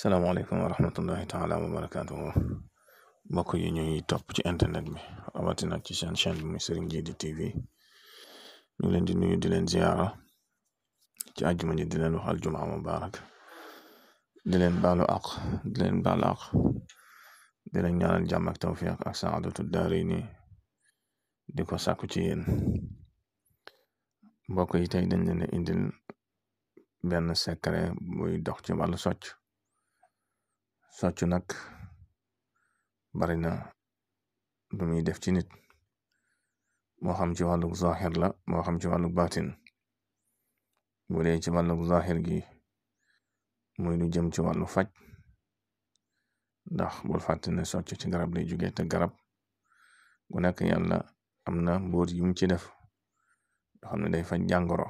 salaamaaleykum wa rahmatullahi taala wa barakaatuhu mbokk yi ñuy topp ci internet bi rawatina ci seen chaîne bi muy Serigne Djily TV ñu leen di nuyu di leen ziyaara ci àjjuma ji di leen wax aljumaa mubaarak di leen baalu àq di leen baalu àq di leen ñaanal jàmm ak tawfiq ak saadatu daarayni di ko sàkku ci yéen mbokk yi tey dañ leen indil benn secret buy dox ci wàllu socc nag bari na lu muy def ci nit moo xam ci wàllu zahir la moo xam ci wàllu baatin bu dee ci wàllu zahir gi muy lu jëm ci wàllu faj ndax bul fàtte ne socc ci garab lay jóge te garab gu nekk yàlla am na mbóot yum ci def yoo xam ne day faj jàngoro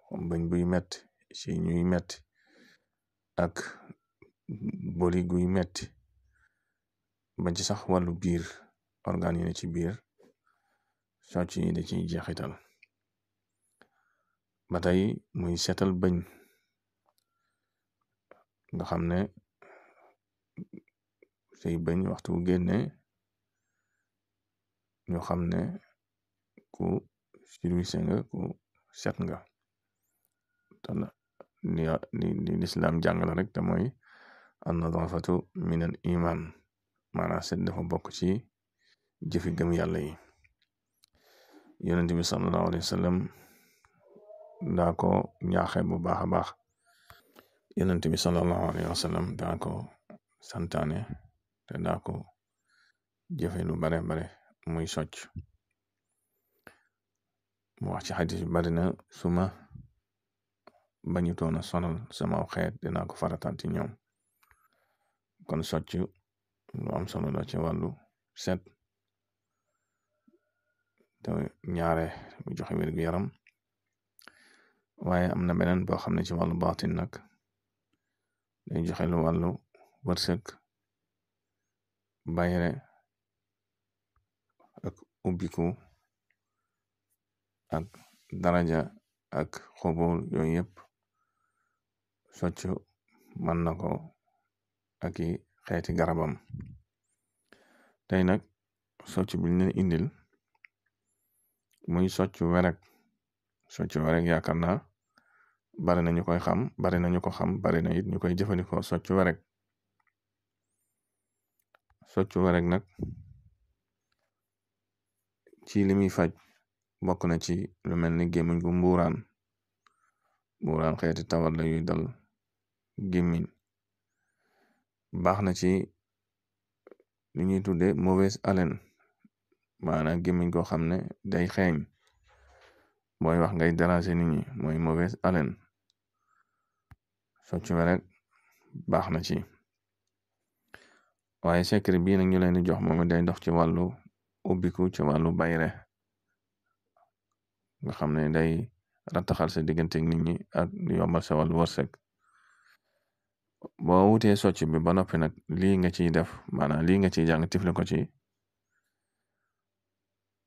xam bëñ buy metti ci ñuy metti ak boli guy metti ba ci sax wàllu biir organe yi ne ci biir socc yi da ciy jeexital ba tey muy setal bëñ nga xam ne say bëñ waxtu bu génne ñu xam ne ku silwise nga ku set nga te li lislaam jàngale rek te mooy an-nadaafatu min al iman maanaam set dafa bokk ci jëfi gëm yàlla yi yonent bi sallallahu alayhi wa sallam daa ko ñaaxe bu baax a baax yonent bi sallallahu alayhi wa sallam daa ko santaane te daa ko jëfe lu bare muy socc mu wax ci xadis bi bari na suma bañutoona sonal sama xeet dinaa ko farataal ci ñoom kon socc lu am solo la ci wàllu set te ñaare mu joxe wér gu yaram waaye am na beneen boo xam ne ci wàllu baatin nag day joxe lu wàllu wërsëg bayre ak ubbiku ak daraja ak xobol yooyu yëpp socc mën na ko ak i xeeti garabam tey nag socc bi ñu indil muy socc werek yaakaar naa bari na ñu koy xam bari na ñu ko xam bari na it ñu koy jëfandikoo socc werek nag ci li muy faj bokk na ci lu mel ni gémmiñ gu mbuuraan xeeti tawat la yuy dal gémmiñ baax na ci li ñuy tudde mauvaise haleine maanaam gémmiñ goo xam ne day xeeñ booy wax ngay déranger nit ñi mooy mauvaise haleine socc werek baax na ci waaye secret bii nag ñu leen di jox moom day dox ci wàllu ubbiku ci wàllu bayre nga xam ne day rattaxal sa diggante nit ñi ak yombal sa wàllu wërsëg boo wutee socc bi ba noppi nag lii nga ciy def maanaam lii nga ciy jàng tifle ko ci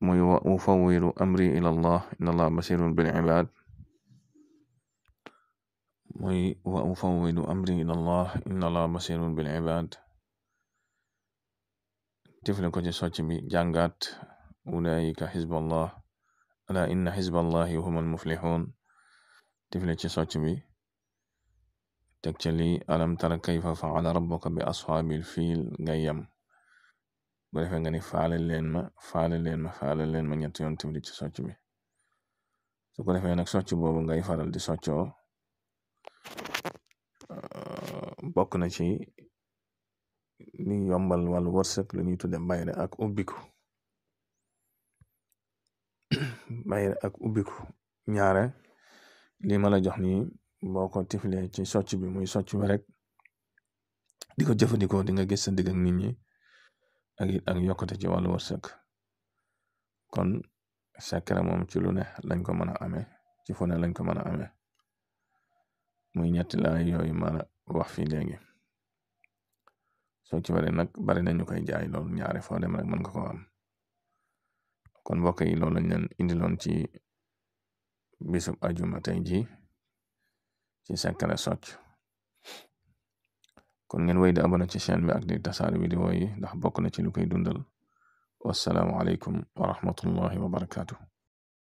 muy wa ufawwiru amri ila allah inna allah basirun bil ibad muy wa ufawwiru amri ila allah inna allah basirun bil ibad tifle ko ci socc bi jàngaat ulaika xizballah ala inna xizballahi humul muflixuun tifle ci socc bi teg ca lii alam tara kayfa faala rabbuka bi ashaabil fiil ngay yam bu defee nga ni faale leen ma ñetti yoon tifli ci socc bi su ko defee nag socc boobu ngay faral di soccoo bokk na ci li yombal wàllu wërsëg lu ñuy tudde bayre ak ubbiku ñaare li ma la jox nii boo ko tiflee ci socc bi muy socc bi rek di ko jëfandikoo di nga gis sa digg ak nit ñi ak yokkute ci wàllu wërsëg kon secret moom ci lu ne lañ ko mën a amee ci fu ne lañ ko mën a amee muy ñetti laay yooyu ma wax fii léegi socc bi nag bari na ñu koy jaay loolu ñaare foo dem rek mën nga ko am kon mbokk yi loolu lañ leen indiloon ci bisub ajuma tey ji ci secret socc kon ngeen wéy di abonné ci chaîne bi ak di tasaare vidéo yi ndax bokk na ci lu koy dundal. Wassalaamu aleykum wa rahmatullahi wa barakaatu.